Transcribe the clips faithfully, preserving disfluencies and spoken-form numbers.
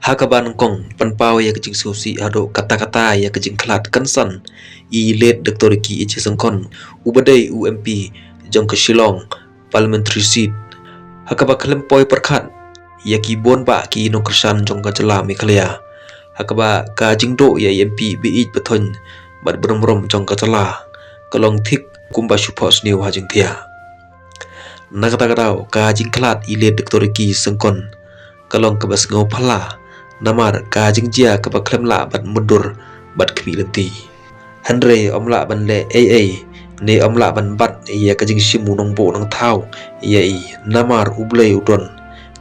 Ha kaba nyngkong, pynpaw ïa ka jingsngewsih haduh katta katta ïa ka jingkhlad kynsan i late Doctor Ricky A J Syngkon, uba dei u M P jong ka Shillong Parliamentary Seat. Ha kaba khlem poi pyrkhat ïa ki bun bah ki nongkyrshan jong ka jylla Meghalaya, ha kaba ka jingduh ïa i M P ba ïeit ba thoiñ bad ba rum rum jong ka jylla ka long thik kumba shu phohsniew ha jingthiah. Na kata ka daw, ka jingkhlad i late Doctor Ricky Syngkon ka long kaba sngewphylla namar ka jingjia kaba khlem lah ban mutdur bad khmih lynti. Hynrei ym lah ban leh ei ei ne ym lah ban bat ïa ka jingshim u nongbuh nongthaw ïa i, namar U Blei u don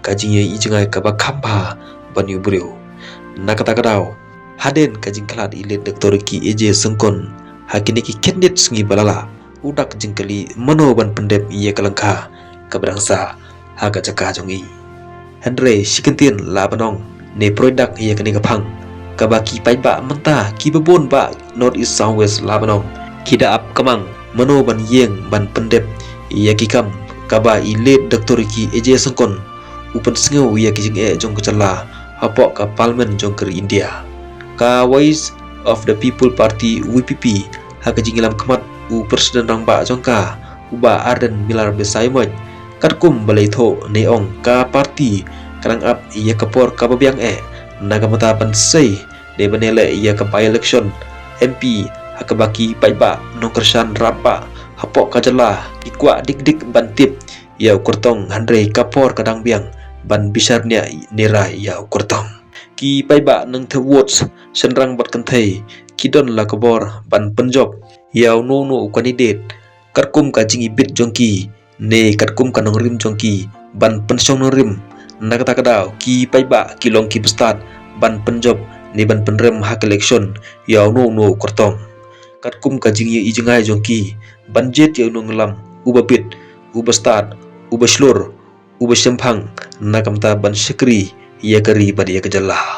ka jingïohi jngai kaba kham bha ban ïa u briew. Na kata ka daw, hadien ka jingkhlad i late Doctor Ricky A J Syngkon, ha kine ki khyndiat sngi ba la lah, u dak jingkylli mano ban pyndep ïa ka lyngkha kaba dang sah ha ka jaka jong i. Hynrei shi kyntien lah ban ong ne pyroi dak ïa kane ka phang, kaba ki paidbah mynta kiba bun bah North East South West lah ban ong ki da ap kamang mano ban ïeng ban pyndep ïa ki kam kaba i late Doctor Ricky A J Syngkon u pynsngew ïa ki jingeh jong ka jylla hapoh ka Parliament jong ka ri India. Ka Voice of the People Party, V P P, ha ka jingïalam khmat u President rangbah jong ka, u Bah Ardent Miller Basaiawmoit, katkum ba la ïathuh ne ong ka party ka dang ap ïa ka por kaba biang eh na ka bynta ban sei ne ban ïaleh ïa ka by-election M P, ha kaba ki paidbah nongkyrshan rangbah hapoh ka jylla ki kwah dik dik ban tip ïa u kyrtong, hynrei ka por ka dang biang ban bishar niah ne rai ïa u kyrtong. Ki paidbah nongthep votes shynrang bad kynthei ki don la ka bor ban pynjop ïa uno uno u candidate katkum ka jingibit jong ki ne katkum ka nongrim jong ki ban pynshong nongrim. Na kata ka daw, ki paidbah ki long kiba stad ban pynjop ne ban pynrem ha ka election ïa uno uno u kyrtong katkum ka jingïohi jngai jong ki ban jied ïa u nongïalam uba bit, uba stad, uba shlur, uba shemphang na ka bynta ban shakri ïa ka ri bad ïa ka jylla.